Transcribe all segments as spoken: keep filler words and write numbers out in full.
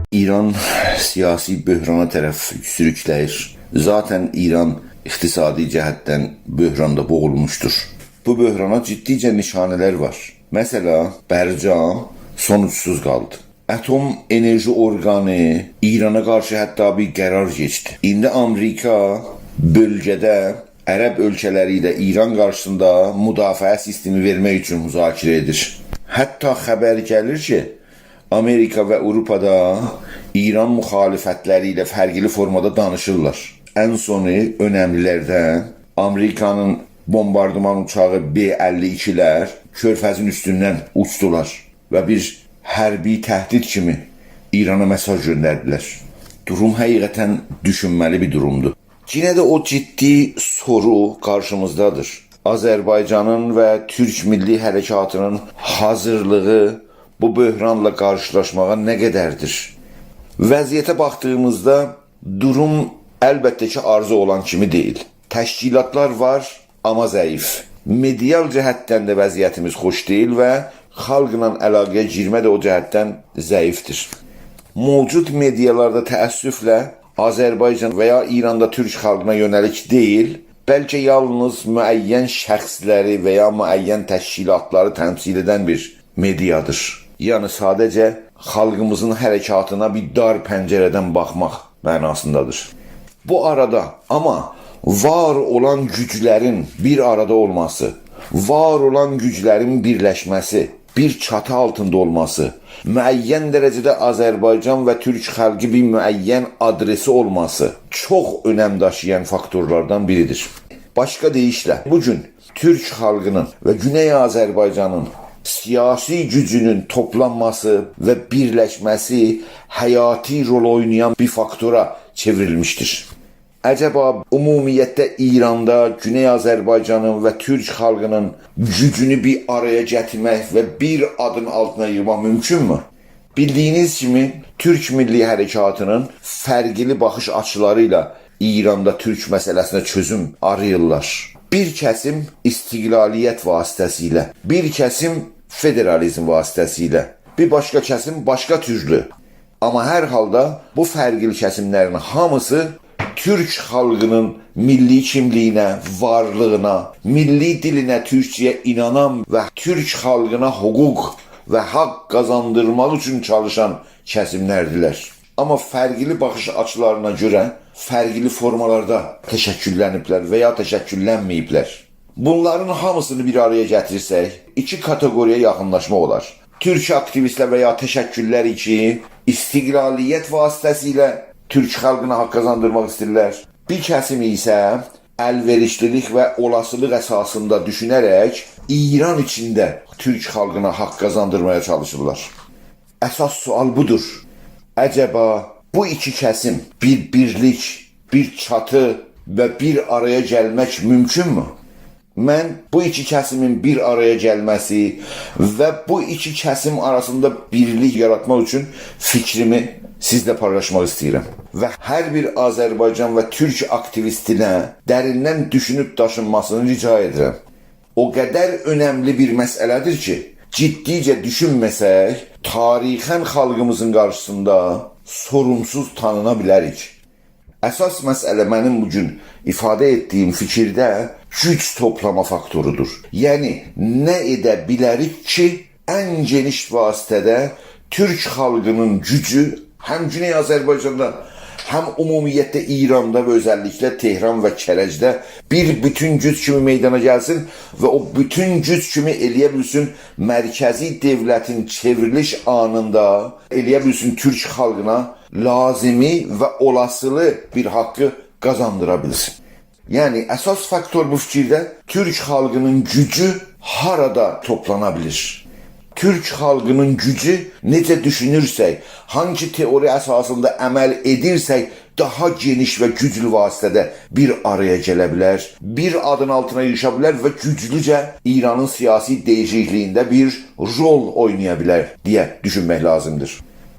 ایران سیاسی بحرانا طرف سوروکله‌ییر. ذاتاً ایران اقتصادی جهتدن بحراندا بوغولموشدور. بو بحرانا جدیجه نشانه‌لر وار. مثلا، برجام سونوجسوز قالدی. اتم انرژی اورقانی ایرانا قارشی حتی بیر قرار کئچدی. ایندی آمریکا بؤلگه‌ده عرب اؤلکه‌لری ایله ایران قارشیسیندا مدافعه سیستمی وئرمک اوچون مذاکره ائدیر. حتی خبر گلیر کی، آمریکا و آوروپادا ایران مخالفتلری ایله فرقلی فورمادا دانیشیرلار. ان سونو، اؤنملی‌لردن، آمریکانین بومباردمان اوچاغی ب اللی ایکی‌لر کؤرفزین اوستوندن اوچدولار و بیر حربی تهدید کیمی ایرانا مئساژ گؤندردیلر. دوروم حقیقتاً دوشونمه‌لی بیر دورومدور. یئنه ده او جدی سورو قارشیمیزدادیر. آذربایجانین و تورک میللی حرکاتینین حاضیرلیغی بو بحرانلا قارشیلاشماغا نه قدردیر؟ وضعیته باخدیغیمیزدا دوروم البته کی، آرزو اولان کیمی دئییل. تشکیلاتلار وار، آمما ضعیف. مئدیال جهتدن ده وضعیتیمیز خوش دئییل و خالقلا علاقه‌یه گیرمه ده او جهتدن ضعیفدیر. موجود مئدیالار دا تأسفله آذربایجان و یا ایراندا تورک خالقینا یؤنه‌لیک دئییل، بلکه یالنیز معین شخصلری و یا معین تشکیلاتلاری تمثیل ائدن بیر مئدیادیر. یعنی ساده‌جه خالقیمیزین حرکاتینا بیر دار پنجره‌دن باخماق معناسیندادیر. بو آرادا آمما وار اولان گوجلرین بیر آرادا اولماسی، وار اولان گوجلرین بیرلشمه‌سی، بیر چاتی آلتیندا اولماسی، معین درجه‌ده آذربایجان و تورک خالقی بیر معین آدرسی اولماسی چوخ اؤنم داشییان فاکتورلاردان بیریدیر. باشقا دئییشله، بو گون تورک خالقینین و گونئی آذربایجانین سیاسی گوجونون توپلانماسی و بیرلشمه‌سی حیاتی رول اوینایان بیر فاکتورا چئوریلمیشدیر. عجبا عمومیتله ایراندا گونئی آذربایجانین و تورک خالقینین گوجونو بیر آرایا گتیرمک و بیر آدین آلتینا ییغماق مومکونمو؟ بیلدیگینیز کیمی، تورک میللی حرکاتینین فرقلی باخیش آچیلاری ایله ایراندا تورک مسئله‌سینه چؤزوم آراییرلار. بیر کسیم استقلالیت واسطه‌سیله، بیر کسیم فدرالیزم واسطه‌سیله، بیر باشقا کسیم باشقا تورلو. آمما هر حالدا بو فرقلی کسیملرین هامیسی تورک خالقینین میللی کیملیگینه، وارلیغینا، میللی دیلینه، تورکجه‌یه اینانان و تورک خالقینا حقوق و حاق قازاندیرماق اوچون چالیشان کسیملردیرلر. آمما فرقلی باخیش آچیلارینا گؤره فرقلی فورمالاردا تشکیللنیبلر و یا تشکیللنمه‌ییبلر. بونلارین هامیسینی بیر آرایا گتیرسک، ایکی کاتئقوری‌یا یاخینلاشما اولار. تورک آکتیویستلر و یا تشکل‌لر کی، استقلالیت واسطه‌سیله تورک خالقینا حاق قازاندیرماق ایسته‌ییرلر. بیر کسیم ایسه الوئریشلیلیک و اولاسیلیق اساسیندا دوشونه‌رک ایران ایچینده تورک خالقینا حاق قازاندیرماغا چالیشیرلار. اساس سؤال بودور. عجبا بو ایکی کسیم بیر بیرلیک، بیر چاتی و بیر آرایا گلمک مومکونمو؟ من بو ایکی کسیمین بیر آرایا گلمه‌سی و بو ایکی کسیم آراسیندا بیرلیک یاراتماق اوچون فیکریمی سیزله پایلاشماق ایسته‌ییرم. و هر بیر آذربایجان و تورک آکتیویستینه دریندن دوشونوب داشینماسینی ریجا ائدیرم. او قدر اؤنملی بیر مسئله‌دیر کی، جدیجه دوشونمه‌سک، تاریخاً خالقیمیزین قارشیسیندا سورومسوز تانینا بیلریک. اساس مسئله منیم بو گون ایفاده ائتدیگیم فیکیرده گوج توپلاما فاکتورودور. یعنی، نه ائده بیلریک کی، ان گئنیش واسطه‌ده تورک خالقینین گوجو هم گونئی آذربایجاندا، هم عمومیتله ایراندا و اؤزللیکله تهران و کرجده بیر بوتون گوج کیمی میدانا گلسین و او بوتون گوج کیمی ائلیه بیلسین مرکزی دؤولتین چئوریلیش آنیندا ائلیه بیلسین تورک خالقینا لازیمی و اولاسیلی بیر حاققی قازاندیرا بیلسین. یعنی، اساس فاکتور بو فیکیرده تورک خالقینین گوجو هارادا توپلانا بیلیر؟ تورک خالقینین گوجو نئجه دوشونورسک، هانگی تئوری اساسیندا عمل ائدیرسک، داها گئنیش و گوجلو واسطه‌ده بیر آرایا گله بیلر، بیر آدین آلتینا ییغیشا بیلر و گوجلوجه ایرانین سیاسی دییشیکلیگینده بیر رول اوینایا بیلر دئیه دوشونمک لازیمدیر.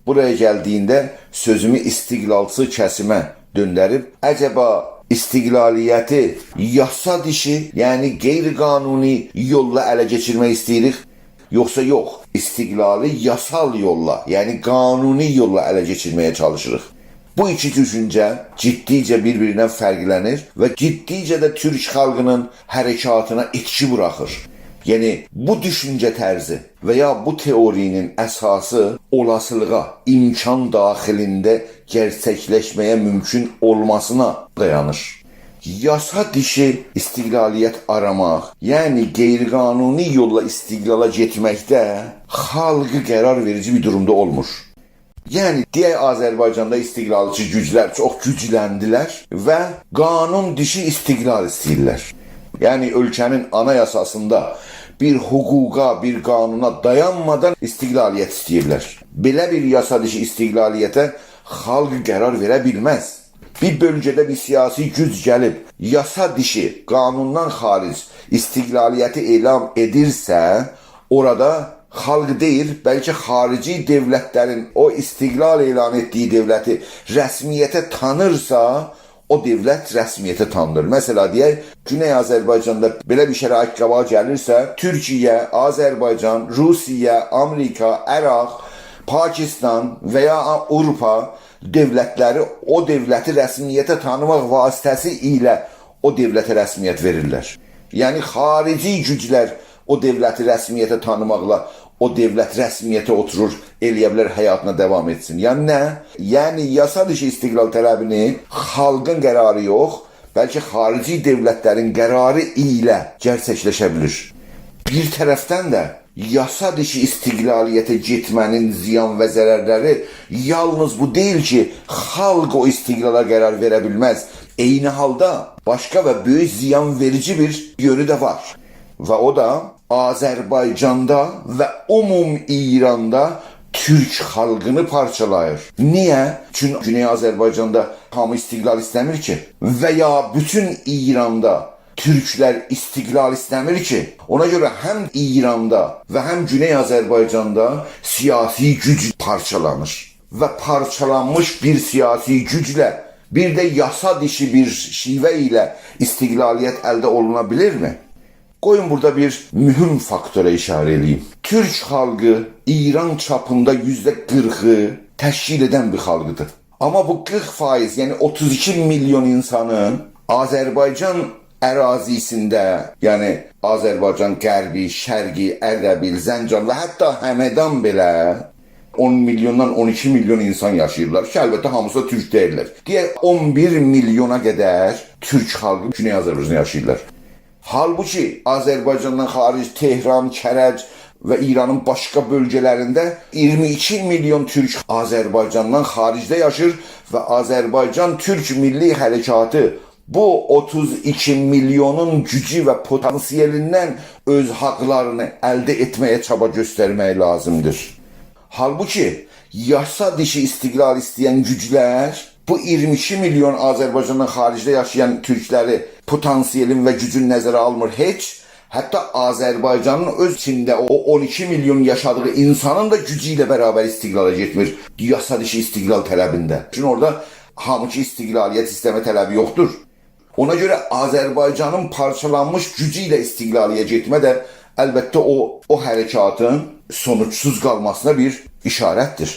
بورایا گلدیگینده سؤزومو استقلالچی کسیمه دؤندریب، عجبا استقلالیتی یاسا دیشی، یعنی غیرقانونی یوللا اله کئچیرمک ایسته‌ییریک؟ یوخسا یوخ، استقلالی یاسال یوللا، یعنی قانونی یوللا اله کئچیرمه‌یه چالیشیریق. بو ایکی دوشونجه گئتدیکجه بیر-بیریندن فرقلنیر و گئتدیکجه ده تورک خالقینین حرکاتینا ائتکی بوراخیر. یعنی، بو دوشونجه طرزی و یا بو تئوری‌نین اساسی اولاسیلیغا، امکان داخلینده گئرچکلشمه‌یه مومکون اولماسینا دایانیر. یاسا دیشی استقلالیت آراماق، یعنی غیرقانونی یوللا استقلالا گئتمکده خالقی قرار وئریجی بیر دورومدا اولمور. یعنی، دئیک، آذربایجاندا استقلالچی گوجلر چوخ گوجلندیلر و قانون دیشی استقلال ایسته‌ییرلر. یعنی، اؤلکه‌نین آنایاساسیندا بیر حقوقا، بیر قانونا دایانمادان استقلالیت ایسته‌ییرلر. بئله بیر یاسا دیشی استقلالیته خالق قرار وئره بیلمز. بیر بؤلگه‌ده بیر سیاسی گوج گلیب یاسا دیشی، قانوندان خارج استقلالیتی اعلان ائدیرسه، اورادا خالق دئییل، بلکه خارجی دؤولتلرین او استقلال اعلان ائتدیگی دؤولتی رسمیته تانیرسا، او دؤولت رسمیته تانینیر. مثلا، دئیک، گونئی آذربایجاندا بئله بیر شرایط قاباغا گلیرسه، تورکیه، آذربایجان، روسیه، آمریکا، عراق، پاکستان و یا آوروپا دؤولتلری او دؤولتی رسمیته تانیماق واسطه‌سی ایله او دؤولته رسمیت وئریرلر. یعنی، خارجی گوجلر او دؤولتی رسمیته تانیماقلا او دؤولت رسمیته اوتورور، ائلیه بیلر حیاتینا داوام ائتسین. یعنی نه؟ یعنی، یاسا دیشی استقلال طلبینی خالقین قراری یوخ، بلکه خارجی دؤولتلرین قراری ایله گئرچکلشه بیلیر. بیر طرفدن ده یاسا دیشی استقلالیته گئتمه‌نین زیان و ضررلری یالنیز بو دئییل کی، خالق او استقلالا قرار وئره بیلمز. عینی حالدا باشقا و بؤیوک زیان وئریجی بیر یؤنو ده وار. و او دا آذربایجاندا و عموم ایراندا تورک خالقینی پارچالاییر. نییه؟ چونکی گونئی آذربایجاندا هامی استقلال ایسته‌میر کی. و یا بوتون ایراندا تورکلر استقلال ایسته‌میر کی. اونا گؤره هم ایراندا و هم گونئی آذربایجاندا سیاسی گوج پارچالانیر. و پارچالانمیش بیر سیاسی گوجله، بیر ده یاسا دیشی بیر شیوه ایله استقلالیت الده اولونا بیلیرمی؟ قویون بورادا بیر مهم فاکتورا ایشاره ائله‌ییم. تورک خالقی ایران چاپیندا یوزده قیرخی تشکیل ائدن بیر خالقدیر. آمما بو قیرخ فایز، یعنی اوتوز ایکی میلیون اینسانین آذربایجان اراضی‌سینده، یعنی آذربایجان غربی، شرقی، اردبیل، زنجان و حتی همدان بئله اون میلیوندان اون ایکی میلیون اینسان یاشاییرلار کی، البته، هامیسی دا تورک دئییللر. دئیک، اون بیر میلیونا قدر تورک خالقی گونئی آذربایجاندا یاشاییرلار. حالبوکی آذربایجاندان خارج تهران، کرج و ایرانین باشقا بؤلگه‌لرینده اییرمی ایکی میلیون تورک آذربایجاندان خارجده یاشیر و آذربایجان تورک میللی حرکاتی بو اوتوز ایکی میلیونون گوجو و پتانسیلیندن اؤز حاقلارینی الده ائتمه‌یه چابا گؤسترمک لازیمدیر. حالبوکی یاسا دیشی استقلال ایسته‌ین گوجلر بو اییرمی ایکی میلیون آذربایجاندان خارجده یاشایان تورکلری پتانسیلین و گوجون نظره آلمیر هئچ. حتی آذربایجانین اؤز ایچینده او اون ایکی میلیون یاشادیغی اینسانین دا گوجو ایله برابر استقلالا گئتمیر، یاسا دیشی استقلال طلبینده. چونکی اورادا هامی کی استقلالیت ایسته‌مه طلبی یوخدور. اونا گؤره آذربایجانین پارچالانمیش گوجو ایله استقلالیته گئتمه ده، البته، او، او حرکاتین سونوجسوز قالماسینا بیر ایشارتدیر.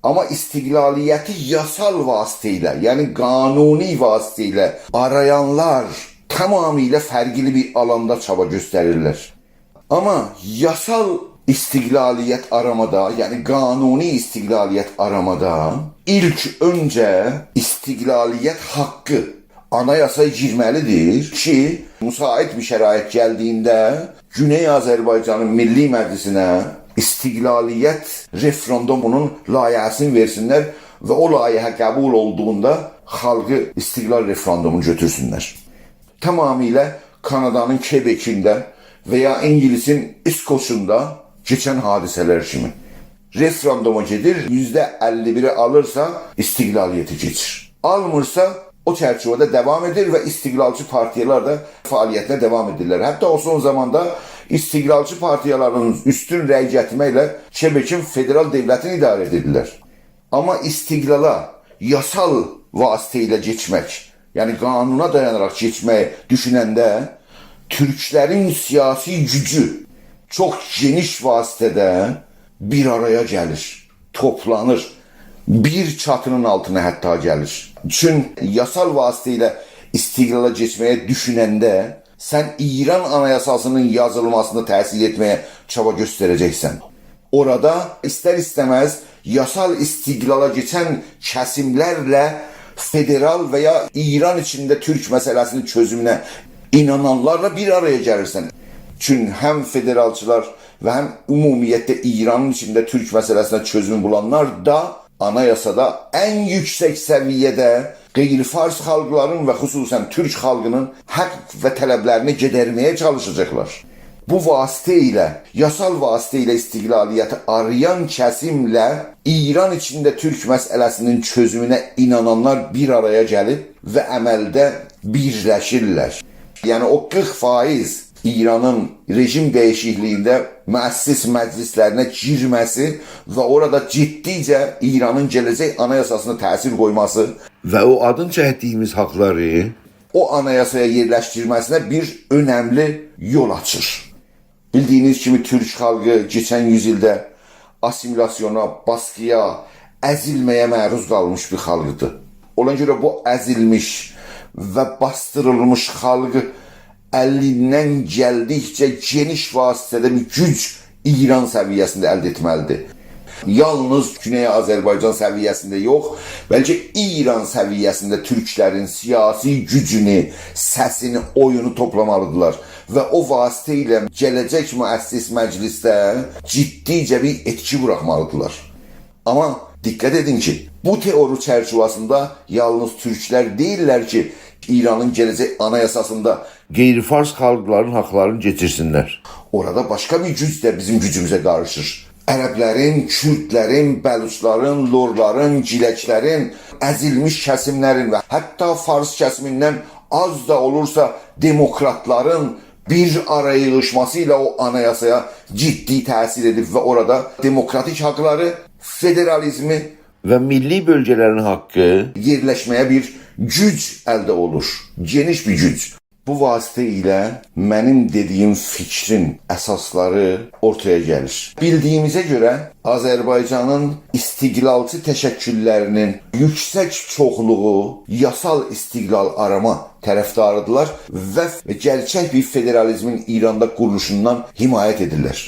آمما استقلالیتی یاسال واسطه ایله، یعنی قانونی واسطه ایله آرایانلار تمامیله فرقلی بیر آلاندا چابا گؤستریرلر. آمما یاسال استقلالیت آرامادا، یعنی قانونی استقلالیت آرامادا ایلک اؤنجه استقلالیت حاققی آنایاسایا گیرمه‌لیدیر کی، مساعد بیر شرایط گلدیگینده گونئی آذربایجانین میللی مجلیسینه استقلالیت رفراندومونون لایحه‌سینی وئرسینلر و او لایحه قبول اولدوغوندا خالقی استقلال رفراندومونو گؤتورسونلر. تمامیله کانادانین کبکینده و یا اینگیلیسین اسکوچوندا کئچن حادثه‌لر کیمی. رفراندوما گئدیر، یوزده اللی بیری آلیرسا، استقلالیته کئچیر. آلمیرسا، او چرچیوه‌ده داوام ائدیر و استقلالچی پارتیالار دا فعالیتینه داوام ائدیرلر. حتی او سون زاماندا استقلالچی پارتیالارین اوستون رأی گتیرمکله کبکین فدرال دؤولتینی اداره ائدیردیلر. آمما استقلالا یاسال واسطه ایله کئچمک، یعنی قانونا دایاناراق کئچمه‌یی دوشوننده تورکلرین سیاسی گوجو چوخ گئنیش واسطه‌ده بیر آرایا گلیر، توپلانیر، بیر چاتی‌نین آلتینا حتی گلیر. چون یاسال واسطه ایله استقلالا کئچمه‌یه دوشوننده سن ایران آنایاساسی‌نین یازیلماسینا تأثیر ائتمه‌یه چابا گؤستره‌جکسن. اورادا ایستر-ایسته‌مز یاسال استقلالا کئچن کسیملرله فدرال و یا ایران ایچینده تورک مسئله‌سی‌نین چؤزومونه اینانانلارلا بیر آرایا گلیرسن. چون هم فدرالچیلار و هم عمومیتله ایرانین ایچینده تورک مسئله‌سینه چؤزوم بولانلار دا آنایاسادا ان یوکسک سویه‌ده غیر فارس خالقلارین و خصوصاً تورک خالقینین حق و طلبلرینی گئدرمه‌یه چالیشاجاقلار. بو واسطه ایله، یاسال واسطه ایله استقلالیتی آرایان کسیمله ایران ایچینده تورک مسئله‌سی‌نین چؤزومونه اینانانلار بیر آرایا گلیب و عملده بیرلشیرلر. یعنی او قیرخ فایز ایرانین رژیم دییشیکلیگینده مؤسس مجلسلرینه گیرمه‌سی و اورادا جدیجه ایرانین گله‌جک آنایاساسینا تأثیر قویماسی و او آدین چکدیگیمیز حاقلاری او آنایاسایا یئرلشدیرمه‌سینه بیر اؤنملی یول آچیر. بیلدیگینیز کیمی، تورک خالقی کئچن یوز ایلده آسیمیلاسیونا، باسقییا، ازیلمه‌یه معروض قالمیش بیر خالقدیر. اونا گؤره بو ازیلمیش و باسدیریلمیش خالق الیندن گلدیکجه گئنیش واسطه‌ده بیر گوج ایران سویه‌سینده الده ائتمه‌لیدیر. یالنیز گونئی آذربایجان سویه‌سینده یوخ، بلکه ایران سویه‌سینده تورکلرین سیاسی گوجونو، سسینی، اویونو توپلامالیدیرلار و او واسطه ایله گله‌جک مؤسس مجلسده جدیجه بیر ائتکی بوراخمالیدیرلار. آمما دقت ائدین کی، بو تئوری چرچیوه‌سینده یالنیز تورکلر دئییللر کی، ایرانین گله‌جک آنایاساسیندا غیر فارس خالقلارین حاقلارینی کئچیرسینلر. اورادا باشقا بیر گوج ده بیزیم گوجوموزه قاریشیر. عربلرین، کوردلرین، بلوچلارین، لورلارین، گیلکلرین، ازیلمیش کسیملرین و حتی فارس کسیمیندن آز دا اولورسا دموکراتلارین بیر آرایا ییغیشماسی ایله او آنایاسایا جدی تأثیر ائدیب و اورادا دموکراتیک حاقلاری، فدرالیزمی و میللی بؤلگه‌لرین حاققی یئرلشمه‌یه بیر گوج الده اولور. گئنیش بیر گوج. بو واسطه ایله منیم دئدیگیم فیکرین اساسلاری اورتایا گلیر. بیلدیگیمیزه گؤره، آذربایجانین استقلالچی تشکللرینین یوکسک چوخلوغو یاسال استقلال آراما طرفداریدیرلار و گئرچک بیر فدرالیزمین ایراندا قورولوشوندان حمایت ائدیرلر.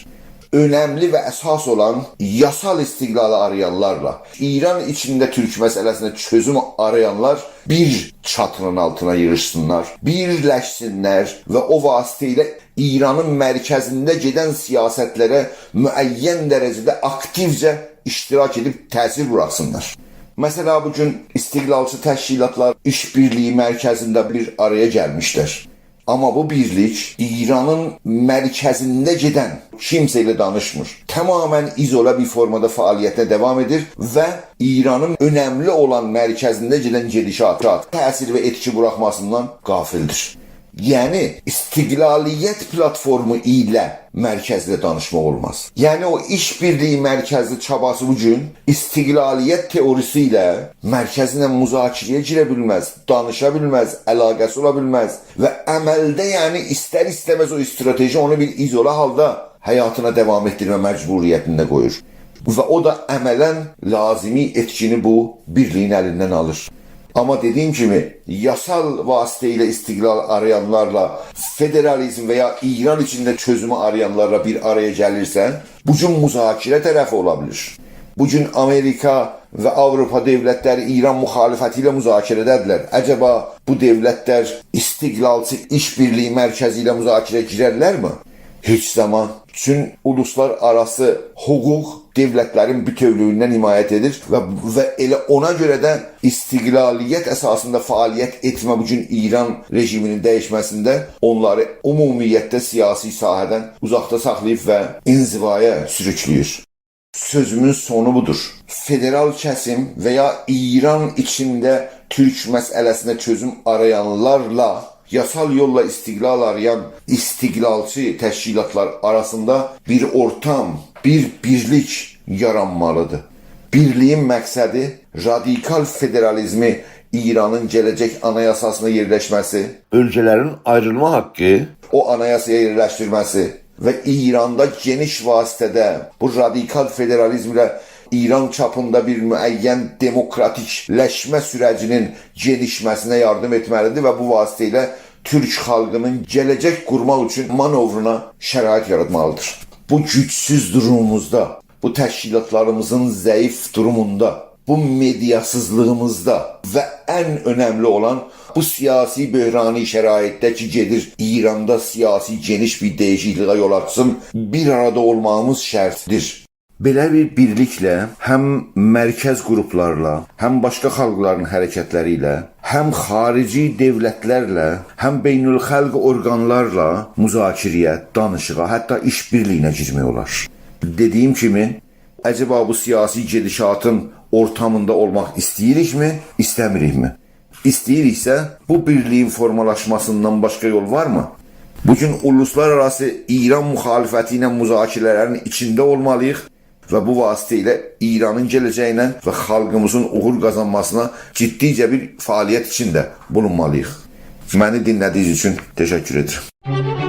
اؤنملی و اساس اولان یاسال استقلالی آرایانلارلا، ایران ایچینده تورک مسئله‌سینه چؤزوم آرایانلار بیر چاتی‌نین آلتینا ییغیشسینلار، بیرلشسینلر و او واسطه ایله ایرانین مرکزینده گئدن سیاستلره معین درجه‌ده آکتیوجه اشتراک ائدیب تأثیر بوراخسینلار. مثلا، بو گون استقلالچی تشکیلاتلار ایش‌بیرلیگی مرکزینده بیر آرایا گلمیشلر. آمما بو بیرلیک ایرانین مرکزینده گئدن، کیمسه ایله دانیشمیر، تماما ایزوله بیر فورمادا فعالیتینه داوام ائدیر و ایرانین اؤنملی اولان مرکزینده گئدن گئدیشات، تأثیر و ائتکی بوراخماسیندان غافلدیر. یعنی، استقلالیت پلاتفورمو ایله مرکزله دانیشماق اولماز. یعنی، او ایش‌بیرلیگی مرکزلی چاباسی بو گون استقلالیت تئوریسی ایله مرکزله مذاکره‌یه گیره بیلمز، دانیشا بیلمز، علاقه‌سی اولا بیلمز و عملده، یعنی، ایستر-ایسته‌مز او استراتژی اونو بیر ایزوله حالدا حیاتینا داوام ائتدیرمه مجبوریتینده قویور. و او دا عملا لازمی ائتکینی بو بیرلیگین الیندن آلیر. آمما دئدیگیم کیمی، یاسال واسطه ایله استقلال آرایانلارلا، فدرالیزم و یا ایران ایچینده چؤزومو آرایانلارلا بیر آرایا گلیرسن، بو گون مذاکره طرفی اولا بیلیر. بو گون آمریکا و آوروپا دؤولتلری ایران مخالفتی ایله مذاکره‌ده‌دیرلر. عجبا بو دؤولتلر استقلالچی ایش‌بیرلیگی مرکزی ایله مذاکره‌یه گیررلرمی؟ هئچ زامان. چون اولوسلارآراسی حقوق دؤولتلرین بوتؤولویوندن حمایت ائدیر و، و ائله اونا گؤره ده استقلالیت اساسیندا فعالیت ائتمه بو گون ایران رژیمینین دییشمه‌سینده اونلاری عمومیتله سیاسی ساحه‌دن اوزاقدا ساخلاییب و انزوایا سوروکله‌ییر. سؤزومون سونو بودور. فدرال کسیم و یا ایران ایچینده تورک مسئله‌سینه چؤزوم آرایانلارلا یاسال یوللا استقلال آرایان استقلالچی تشکیلاتلار آراسیندا بیر اورتام، بیر بیرلیک یارانمالیدیر. بیرلیگین مقصدی رادیکال فدرالیزمی ایرانین گله‌جک آنایاساسینا یئرلشمه‌سی، بؤلگه‌لرین آیریلما حاققی، او آنایاسایا یئرلشدیرمه‌سی، و ایراندا گئنیش وسعتده بو رادیکال فدرالیزمله ایران چاپیندا بیر معین دموکراتیکلشمه سوره‌جینین گئنیشمه‌سینه یاردیم ائتمه‌لیدیر و بو واسطه ایله تورک خالقینین گله‌جک قورماق اوچون مانورونا شرایط یاراتمالیدیر. بو گوجسوز دوروموموزدا، بو تشکیلاتلاریمیزین ضعیف دوروموندا، بو مئدیاسیزلیغیمیزدا و ان اؤنملی اولان بو سیاسی بحرانی شرایطده کی گئدیر ایراندا سیاسی گئنیش بیر دییشیکلیگه یول آچسین، بیر آرادا اولماغیمیز شرطدیر. بئله بیر بیرلیکله هم مرکز قروپلارلا، هم باشقا خالقلارین حرکتلری ایله، هم خاریجی دؤولتلرله، هم بین‌الخالق اورقانلارلا مذاکره‌یه، دانیشیغا، حتی ایش‌بیرلیگینه گیرمک اولار. دئدیییم کیمی، عجبا بو سیاسی گئدیشاتین اورتامیندا اولماق ایسته‌ییریکمی، ایسته‌میریکمی؟ ایسته‌ییریکسه، بو بیرلیگین فورمالاشماسیندان باشقا یول وارمی؟ بو گون اولوسلارآراسی ایران مخالفتی ایله مذاکره‌لرین ایچینده اولمالیییق و بو واسطه ایله ایرانین گله‌جگینه و خالقیمیزین اوغور قازانماسینا جدیجه بیر فعالیت ایچینده بولونمالیییق. منی دینله‌دیگینیز اوچون تشکر ائدیرم.